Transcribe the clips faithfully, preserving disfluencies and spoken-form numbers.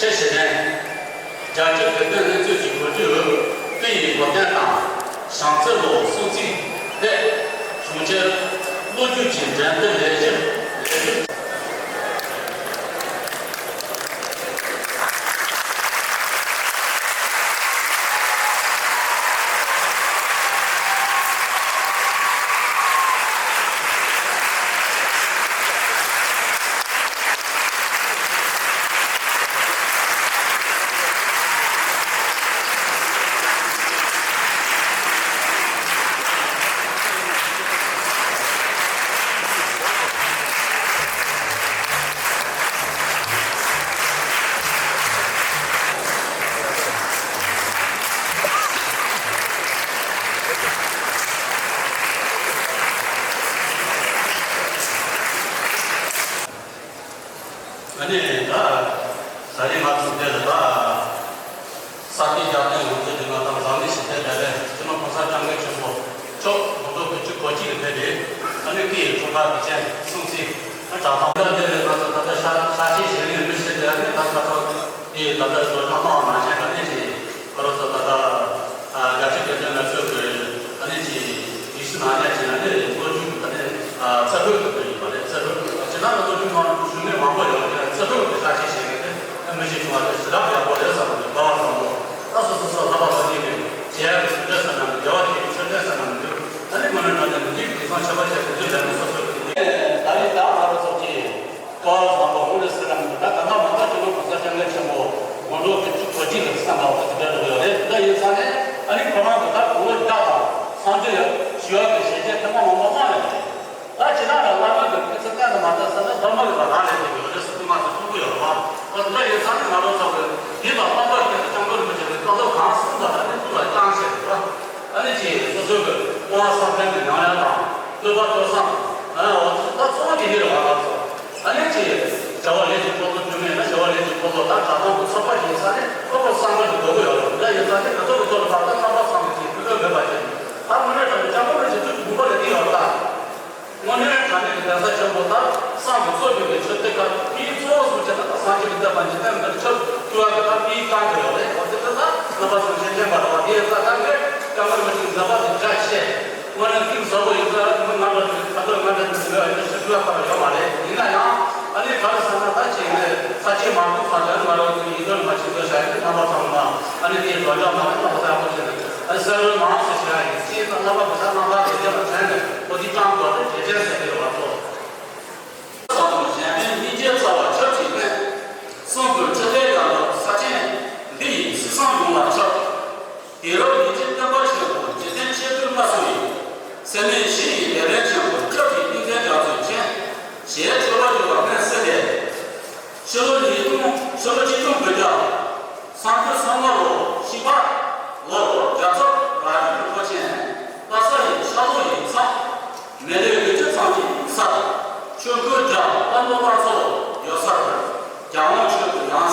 ཆེ་ཞེ་ལྡན། རྒྱལ་སྤྱིའི་བོད་དོན་བློན་ཚོགས་ཀྱི་གོ་སྒྲིག་འོག་སྐུ་ཡི་གོ་སྟོན་དང་། བྱང་རྩེ་ལོ་གསུང་ཚིག་ཐད་གྲོང་ཁྱེར་ལོ་རྒྱུས་ཀྱི་འགྲན་བསྡུར་ལས་གཞི་ལས་གཞི། ཨ་ནི་ད་ད་རེས་ང་ཚོ་འདིར་ད་ས་སྐྱའི་རྒྱལ་བསྟན་ལུང་ཚན་འདི་ང་ད་འཛམ་གླིང་ཞི་བདེ་ལས་རིང་སྤྱི་ནོར་༸གོང་ས་༸སྐྱབས་མགོན་ཆེན་པོ་མཆོག་དགུང་ལོ་དགུ་བཅུ་གོ་གཅིག་གི་དེ་རེད། ཨ་ནི་སྐུ་ཡི་འཁྲུངས་སྐར་དུས་ཆེན་སྲུང་བརྩི་ཨ་གྲྭ་ཚང་འདི་ལས་ང་ཚོ་ད་ལྟ་ཤ་ཤ་ཆེ་ཞིག་ནས་མི་ཤེས་ཏེ་ཨ་ནི་ད་ལྟ་ཚོ་དེ་ད་ལྟ་བཟོ་གྲྭ་མང་མ་བྱས་པ་ནས་ཅིག་ཁོ་རང་ཚོ་ད་ལྟ་རྒྱ་ཆེ་གེ་དོན་ལ་ཚོད་དགོས། ཨ་ནི་ཅིག་ཡིག་གཟུགས་ནང་བཞིན་བྱས་ན་ནི་ལོ་རྒྱུས་ཀྱི་ད་ནི་རྩ་དོན་དུ་ཡིན་པ་རེད། རྩ་དོན་དུ་ཅི་ན་ལོ་རྒྱུས་མང་གཞུང་ནས་མང་པོ་ཡོད་ཀྱང་རྩ་དོན་དུ་ཤ་ཆེ་ཞིག་གི་ནི་མི་ཤེས་བྱུང་བ་དེ་ཞེ་དྲག་ཡག་པོ་རེད་བསམ་གི་འདུག་སྐལ་བ་བཟང་པོ། ད་སོ་སོ་སོ་ལྷག་པ་ལ་ནི་རེད། རྒྱལ་ཡག་གི་ཟུར་འདྲ་ས་ན་མི་འདུག་རྒྱལ་བ་དེ་གི་ཆོས་འདྲ་ས་ན་མི་འདུག་ཨ་ནི་མ་ནི་ན་ནི་མི་འདུག་དེང་སང་ཆོས་པ་བྱས་དེ་ཚོའི་ལས་ནི་སོ་སོ་གི་ནི་ད་རེས་ད་ང་རང་ཚོ་གི་སྐལ་བ་བཟང་པོ་འོང་རེད་ཟེར་ན་མི་འདུག་ད་ག་ན་མ་ད་ཅི་ལོ་གོང་ས་སྐྱབས་མགོན་ཆེན་པོ་དགུང་ལོ་དགུ་བཅུ་གོ་གཅིག་ལ་བསམ་པ་འོ་དེ་འདྲ་ལོ་ཡོད་རེད། ད་ཡིན་ས་ནས་ཨ་ནི་ཁོ་རང་གི་ད་དགུང་ལོ་བརྒྱ་དང་སངས་རྒྱས་ཞི་བ་གི་ཞལ་ཆད་ཐེངས་མ་མང་པོ་གནང་ཡོད་རེད། ད་ཅི་ན་ར་བླ་མ་གི་སྐུ་ཚེ་བརྟན་དུ་མ་བསྟན་ས་ན་བླ་མ་གི་ལ་རག་ལས་ཀྱི་ཡོད་རེད་ཟེར་དུས་ང་ཚོ་ཐུག་གི་ཡོད་རེད་བ། ད་ཡིན་ས་ནས་ང་རང་ཚོ་གི་འདི་ལ་བླ་མ་གི་སྐྱབས་མགོན་རིན་པོ་ཆེ་གི་བཀའ་སློབ་གང་གསུངས་པ་ད་ནི་ཐུགས་ལ་བཅངས་བྱས་རེད་བ། ཨ་ནི་ཅིག་སོ་སོའི་གི་སྤོང་བ་བསམ་གཏན་གི་ཉམས་ལེན་དང་བསླབ་པ་ཐོས་བསམ་ཨ་འོ་ད་གཙོ་བོ་དེ་འདི་རེད་བ་ང་ཚོ། ཨ་ནི་ཅིག་བྱ་བ་ལས་ཀྱི་འཁོར་ལོ་རྒྱུ་མེད་ན་བྱ་བ་ལས་ཀྱི་འཁོར་ལོ་དང་གྲྭ་ཚང་གི་ཚོགས་པ་ཞིག་ཡིན་ས་ནས་ཁོ་ཁོ་བསམ་པ་དེ་དགོས་ཀྱི་ཡོད་རེད། འདི་ཡིན་ས་ནས་ང་ཚོ་གི་ཐོག་ལ་བར་ཐག་རྣམ་པ་ཚང་གི་ཅིག་ཕུལ་དགོས་མེད་པ་ཅིག་ད་དངོས་གནས་དྲང་གནས་སྐྱབས་མགོན་རིན་པོ་ཆེ་ཐུགས་ཀྱི་དགོངས་པ་ལས་འདི་ཡོད་རེད་ད། དངོས་གནས་དྲང་གནས་ཀྱི་གདན་ས་ཆེན་པོ་དང་སངས་ཀྱི་གཙོ་བོ་གི་ཆོས་སྡེ་ཁག་དེའི་གཙོ་བོ་སུ་བྱས་ན་ད་སངས་རྒྱས་ཀྱི་བསྟན་པ་འཇིག་རྟེན་འདིར་ཁྱབ་བཅུག་པ་གི་ད་དེའི་རྐང་དུ་ཡོད་རེད། འོ་དེ་ཚོ་ད་རྣམ་པ་ཚོ་ཤེས་བཞིན་པ་རེད་བ། དེ་ཡིན་ཙང་ད་ངས་སྐྱབས་མགོན་རིན་པོ་ཆེའི་མཛད་པ་དེ་རྒྱ་ཆེ། དངོས་གནས་གཏིང་ཟབ་པོ་ཡིན་ཙང་མི་ང་འདྲ་ཚོས་ཁ་ཐོག་ང་འདྲ་ཚོས་ཟེར་བའི་ཞིབ་འཇུག་ཁག་ཡོད་མ་རེད། ཡིན་ན་ཡང་ཨ་ནི་ག་རེ་ཟེར་ན་ད་ཅིག་ནས་ས་ཆའི་མ་འདུག་ས་ཆ་ནི་ང་རང་ཚོའི་ཡིད་རྟོན་མ་བྱེད་དགོས་ཤག་ཡིན་རྣམ་པ་ཚང་མ་ཨ་ནི་དེའི་དོན་དག་མ་རེད། ད་ཧ་ས་ཡག་པོ་བྱས་ནས་ཨ་ནི་གསལ་བོ་མང་སུ་བྱས་ཡིན་ཅིའི་ད་རྣམ་པ་གི་ས་རྣམ་པ་དེ་དེ་ལ་བྱས་ནས་ཁོ་དེ་ཀྲང་གོ་དེ་དེ་ཅན་ཟེར་གི་ཡོད་པ་ཚོ། ས་དང་གཞན་ཕན་སྙིང་རྗེ་རྩ་བ་ཆབས་ཅིག་བསྟེན། གསུང་དགོས་ཁྲི་ལྡེ་ཡར་ལོངས་ས་ཆེན་འདི་ཡིས་སྲིད་སྲུང་ཡོངས་ལ་ཁྱབ། དེ་རབས་ཉི་ཁྲི་བསྟན་པ་ཆེན་པོ་འཇིག་རྟེན་ཆེ་བསྟོད་སླར་གསོ་ཡིན། སེར་སྨད་བཞི་ཡི་ལས་རིམ་ཆེན་པོ་སྐྱབས་ཀྱི་ཏིང་འཛིན་རྒྱ་མཚོའི་མཁྱེན། ཞེས་ཆོས་པ་ཡོད་པ་སྨན་སྲིད་དེ། ཕྱི་ལོ་ཉིས་སྟོང་ཕྱི་ལོ་ཆིག་སྟོང་དགུ་བརྒྱ་སུམ་ཅུ་སོ་ལྔ་ལོ་ཤིང་པ་ལོར་རྒྱལ་ཚབ་ར་རི་རིན་པོ་ཆེ་ལྷ་ས་ཡི་ཤར་ལྷོ་ཡིག་ཚང་མེ་ལེ་དགུ་བཅུ་ཚང་གི་ཡིག་ཚང་ཆོས་སྐུ་རྒྱ་དཔལ་མོ་ལྷ་མཚོ་ཡོད་སར་རྒྱལ་དབང་ཆོས་ཀྱི་ཡང་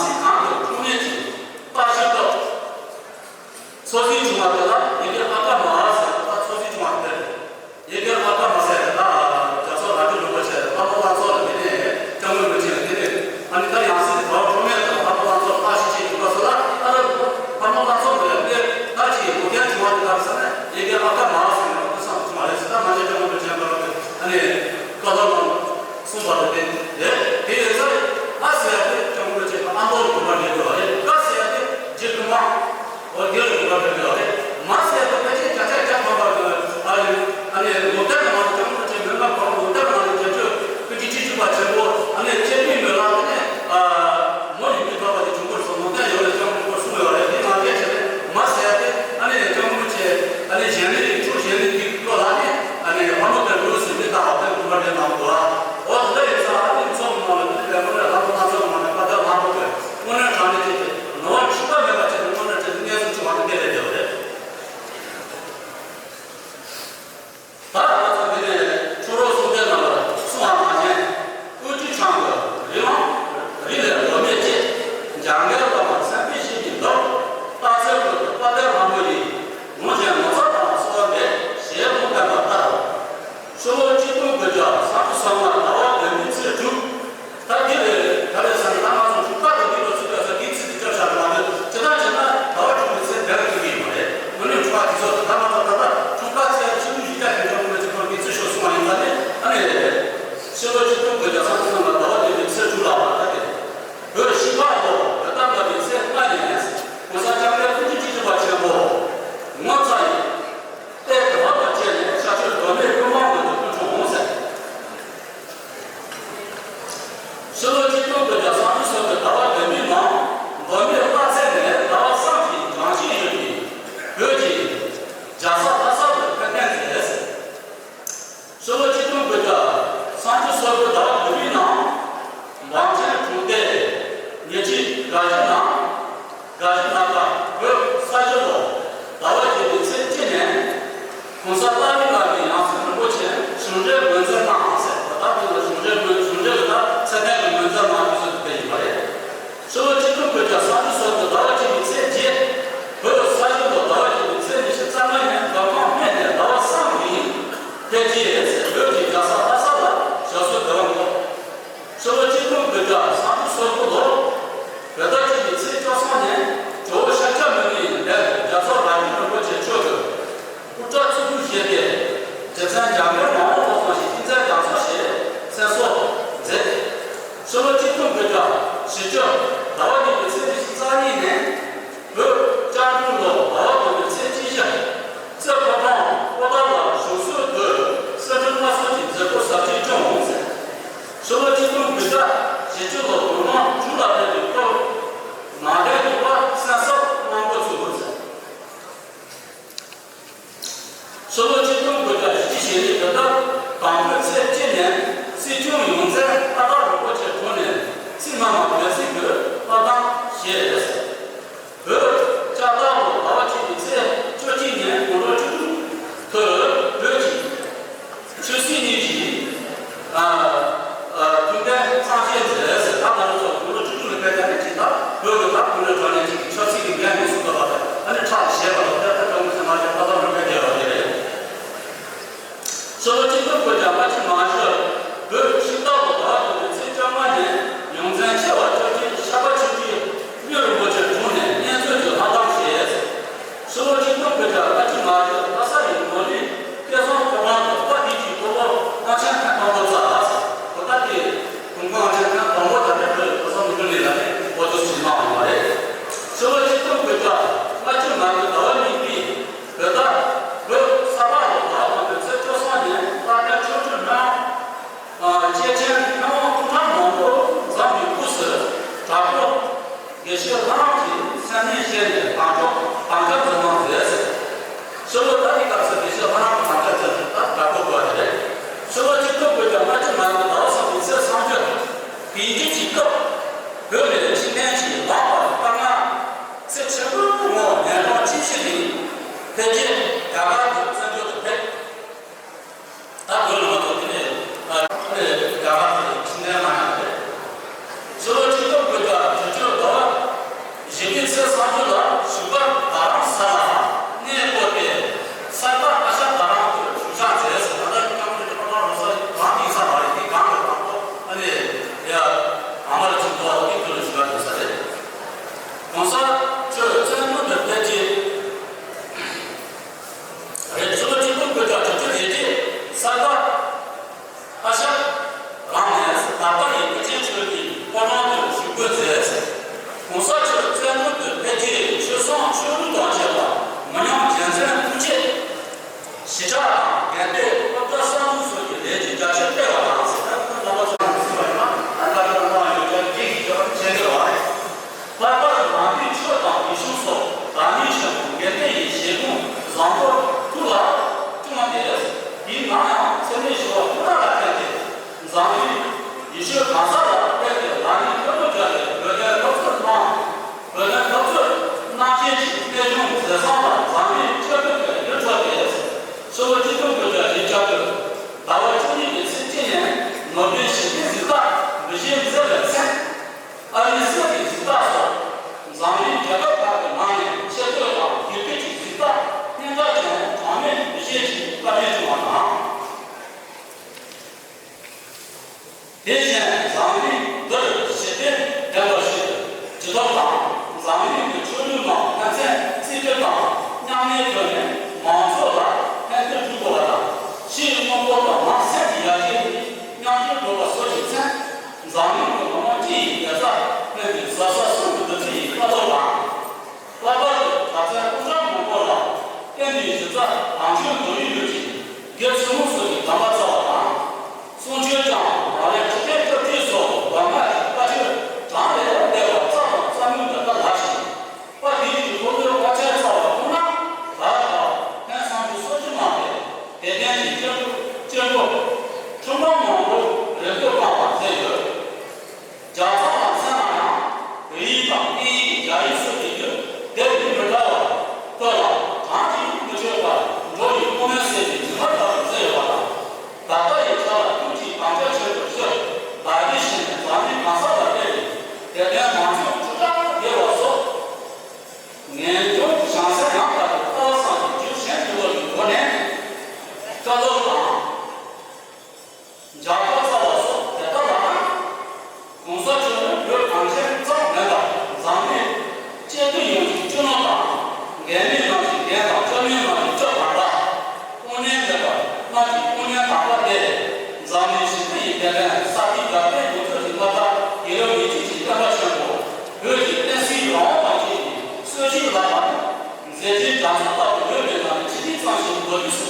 ཟླ་བ་གཅིག་པའི་ཚེས་བརྒྱད། བོད་ས་ཡུལ་དུ་ཟླ་བ་གཅིག་པའི་ཚེས་ཉི་ཤུ་རྩ་ལྔ་ཉིན་མདོ་ཁམས་སྨད་ནས་ཟླ་བ་གསུམ་རིང་འཕེལ་རྒྱས་ཟེར་བོད་ཀྱི་རྒྱལ་ས་ལྷ་ས་ལ་ཞབས་སོར་བདེ་བར་འགོད། ཕྱི་ལོ་ཆིག་སྟོང་དགུ་བརྒྱ་སུམ་ཅུ་སོ་དགུ་ལོར་བོད་ཟླ་གཅིག་པའི་ཚེས་བཅུ་གསུམ་ཉིན་ཇོ་བོ་ཤཱཀྱ་མུ་ནེའི་མདུན་དུ་རྒྱལ་ཚབ་རྭ་སྒྲེང་རིན་པོ་ཆེ་མཆོག་གིས་སྐུ་དྲག་ཚུལ་ཁྲིམས་བཞེས་ཏེ། རྗེ་བཙུན་འཇམ་དཔལ་མང་པོ་ཐོབ་ཐང་ཞིག་ཅི་མཛད་གང་ཚོགས་ཞེས་གསན་སོགས་མཛད། ཕྱི་ལོ་ཆིག་སྟོང་དགུ་བརྒྱ་བཞི་བཅུ་ཟླ་བ་གཉིས་པའི་ཚེས་ཉི་ཤུ་རྩ་གཉིས་ནས་བོད་རྒྱལ་འབྲུག་ལོ་ཟླ་བ་བདུན་པའི་ཚེས་གཅིག་ཞག་རྩེ་ཕོ་བྲང་པོ་ཏཱ་ལར་བཞུགས་གསོལ་དགོས་གསོལ་ཁྲིམས་སླར་གསོ་གྱི་མཛད་སྒོ་གཟབ་རྒྱས་བསྐྱངས་འོང་ཟེར། ཕྱི་ལོ་ཆིག་སྟོང་དགུ་བརྒྱ་བཞི་བཅུ་ལོར་བོད་དབང་འབྲུག་ལ་ཕེབས་པའི་སྐོར་ནང་འདྲེན་གྱི་བཀའ་གསན་སོགས་གནང་འགོ་ཚུགས་དགོས་ཟེར། ཕྱི་ལོ་ཆིག་སྟོང་དགུ་བརྒྱ་བཞི་བཅུ་ཞེ་གཉིས་བོད་ཟླ་དང་པོའི་ཚེས་གཅིག་ཉིན་སྲིད་སྐྱོང་ཡོངས་འཛིན་ཨ་སྟག་རིན་པོ་ཆེ་དྲུང་ནས་ཚེ་སྔ་མ་བོད་སྲིད་ཀྱི་ལྟ་སྟངས་བཞེས། བོད་ལྕགས་རྟ་ལོ་ཟླ་བ་གཅིག་པའི་ཚེས་བཅུ་གཅིག་ཉིན་དགུང་ལོ་བཅུ་དྲུག་ཐོག་བོད་ཀྱི་ཆོས་སྲིད་གཉིས་ཀྱི་ཨ་ཨ་མཐུན་ལྡན་གཙང་བཞེས་མཛད་ཟེར། ད་ང་རང་ཚོ་དགུང་ལོ་བཅུ་དྲུག་ལ་ཕེབས་ཀྱང་ནི་ཅིག་ད་བོད་ཀྱི་ད་དགུང་ལོ་གྲངས་ནས་ཅིག་ཆབ་སྲིད་ཀྱི་འགན་ཡོངས་སུ་རྫོགས་པ་དང་ཨ་ནི་ཕྲག་བཞེས་པ་ལ་ད་ལྟ་ཀྲུང་གོ་ཚང་མ་ཞིག་ད་ལྟ་རུ་ཕེབས་བསྡད་པ་དེ་རེད། ཕྱི་ལོ་ཆིག་སྟོང་དགུ་བརྒྱ་ལྔ་བཅུ་ང་བཞི་བོད་ཕྱི་ཟླ་དགུ་ཟླ་དགུ་པའི་ཚེས་བཅོ་ལྔ་ཉིན་ཡོངས་འཛིན་ཆེ་བ་ཆོས་རྗེ་ཤར་པ་ཆོས་ཀྱི་གཡུ་རིན་པོ་ཆེ་དྲུང་ནས་གཉེན་སྲོལ་གྱི་ལྷ་གདམས་བཞེས། ཕྱི་ལོ་ཆིག་སྟོང་དགུ་བརྒྱ་ལྔ་བཅུ་ང་བཞི་ལྷ་ས་ཡི་ནོར་གླིང་སྐལ་བཟང་ཕོ་བྲང་དུ་དཔའ་བདེ་སྐྱིད་ཕུར་བུ་རྣམ་ཤེས་ཁང་དང་པོ་བཙའ། ད་ལྟ་དེ་ཁང་རྣམ་ཤེས་ཁང་དང་པོ་ད་ལྟ་བོད་ཁ་སང་མི་འགྲོ་ལས་ལ་ནི་འོ་དུ་ཞིག་གནང་བ་རེད། ཕྱི་ལོ་ཆིག་སྟོང་དགུ་བརྒྱ་ལྔ་བཅུ་ང་དགུ་ཟླ་བ་གཉིས་པའི་བོད་ཟླ་བོད་ས་ཕག་ལོ་ཟླ་བ་དང་པོའི་ཚེས་བཅུ་གསུམ་ཉིན་ལྷ་ལྡན་ཆོ་འཕྲུལ་སྨོན་ལམ། ཨ་སྐྱེས་ཆེན་མཁས་དབང་སྐུ་ཕྲེང་མང་པོ་བརྫངས་པའི་སྐབས་སུ་དྲག་པོ་དགེ་བཤེས་ལྷ་རམས་ཀྱིས་སེམས་ནད་བཞེས་ནས་དམ་ཆོས་དམ་བཅའ་འཛིན་གནང་མཛད་ཟེར། ཕྱི་ལོ་ད་ལྟའི་སྐབས་སུ་དགེ་བཤེས་ལྷ་རམས་ཀྱི་དམ་བཅའ་འཛིན་ད་དྲག་པོ་དགོས་པ་རེད། ཕྱི་ལོ་ཆིག་སྟོང་དགུ་བརྒྱ་ལྔ་བཅུ་ང་དགུ་ཟླ་བ་གསུམ་པའི་ཚེས་སུམ་ཅུ་དགུན་ཁྱིམ་གྱི་སྐབས་བོད་ནས་ཕྱི་འཐེན་གྱིས་ལངས་པར་དཀའ་ངལ་ཚེ་ཆེན་པོའི་ངོ་ཉིས་སྟོང་བཅུ་བཞི་ནས་འཕེལ་རྒྱས་རྒྱ་གར་དུ་བཙན་བྱོལ་དུ་ཕེབས། ད་བོད་ལ་མ་གཏོགས་དེ་ནས་ཨ་ནི་རྒྱ་གར་དུ་ཕྱི་འཐེན་གནང་ཡག་རེད། ཕྱི་ལོ་ཆིག་སྟོང་དགུ་བརྒྱ་དྲུག་ཅུ་ཟླ་བ་བཞི་པའི་ཚེས་སུམ་ཅུ་ལ་བཞུགས་སྒར་རྡ་རམ་ས་ལར་གནས་སྐོར་ཏེ་གསར་པ་ཨ་ཤ་རྡ་རམ་དུ་བཞུགས་ཞག་མཛད་ཟེར། ད་ལྟ་ཀྲང་ཀྲི་ཀྲང་རོ་ས་གང་དེང་ས་མ་རེད། དེ་གང་གི་དང་པོ་ཨ་ནི་ཡ་ཨ་མ་ར་ཆིག་ཏུ་བ་དེ་དུ་ལ་བཞུགས་སྒར་དེ་ས་རེད། གོང་ས་མཆོག་བཙན་བྱོལ་དུ་ཕེབས་རྗེས། རེད། ཕྱི་ལོ་ཆིག་སྟོང་དགུ་བརྒྱ་དྲུག་ཅུ་རེ་གཅིག་གསར་པ་ཨ་ཤ་རང་ནས་ད་ལྟ་ཡི་སྐུ་ཆེན་ཆོས་ཀྱི་ཕོ་བྲང་དུ་བཞུགས་སྒོ་མཛད། གོང་ས་མཆོག་བཙན་བྱོལ་དུ་ཕེབས་རྗེས་ཆོས་སྲུང་ཆོས་ལུགས་དང་བཅས་པ་མི་ཉམས་རྒྱལ་མཚན་ཐུགས་བསྐྱེད། ཞི་དྲག་དང་རྒྱལ་གཏད་སློབ་གྲྭ་གསར་འཛུགས་སོགས་ཀྱི་ལས་ཀྱི་རྒྱ་ཆེར་སྤེལ་བ་དང་ཟེར། ད་སྐུ་རྣམ་པ་ཚོ་ཡང་སྲིད་པ་ཡིན་ན་ད་ལྟ་ལ་མ་ཡོད་ཀྱང་རྒྱལ་གྱི་ཆོས་པ་བྱེད་དགོས་པ་རེད། ལྷག་པར་ནང་པའི་ཆོས་དང་རིག་གཞུང་སོགས་བདག་ཉིད་ཆེན་པོ་དགེ་ལྡན་ཡི་བཞེད་དགོངས་བཟང་པོ་ཐུགས་ལ་བཅངས་ཏེ། དེའི་ནང་ཡང་ཚད་མེད་ཞི་བ་ཐུགས་ལ་བརྟེན་ཏེ། འཛམ་གླིང་ཡེ་ཤུ་གང་ས་ལ་ཕེབས་ཏེ་ལག་ལེན་ཁྱད་པར་སྦྱར་ཏེ་བོད་དོན་སློབ་གསོ་གནང་། བོད་དོན་སློབ་གསོ་གནང་མཁན་གྱི་གནས་ཆུང་མཛད་བཟང་ལ་འཛམ་གླིང་སྤྱི་འཐུས་ཀྱི་འགྱུར་ཐོག་སྟེ། ཕྱི་ལོ་ཆིག་སྟོང་དགུ་བརྒྱ་བཞི་བཅུ་ཟླ་བ་བཅུ་གཉིས་པའི་ཚེས་གཅིག་ཉིན་ནོ་བེལ་ཞི་བདེའི་གཟེངས་རྟགས་འབུལ་བཞེས་མཛད་པའི་མཚན། ཨ་རིའི་གསེར་གྱི་གཟེངས་རྟགས་སོགས་འཛམ་གླིང་རྒྱལ་ཁབ་ཁག་གི་ནང་ནས་ཆེ་བསྟོད་དང་དད་གུས་ཀྱི་གཟེངས་རྟགས་སྙན་གྲགས་ཅན་གྲངས་མེད་འབུལ་བཞེས་ཀྱི་བཀའ་དྲིན་བསྐྱངས་པ་དང་། དེ་བཞིན་འཛམ་གླིང་འདིར་ཞི་བདེ་ལྡན་པ་ཞིག་ཏུ་གྲུབ་ཐབས་དང་འཛམ་གླིང་གི་ཆོས་ལུགས་རྣམས་ཕན་ཚུན་རྩིས་སྤྲོད་དང་ ང་ཚོ་ལྟ་བུ་ཡོད་པའི་ནང་ནས་ཁྲིམས་ཡིག་གཙང་ཞིང་མ་ལུས་སུ་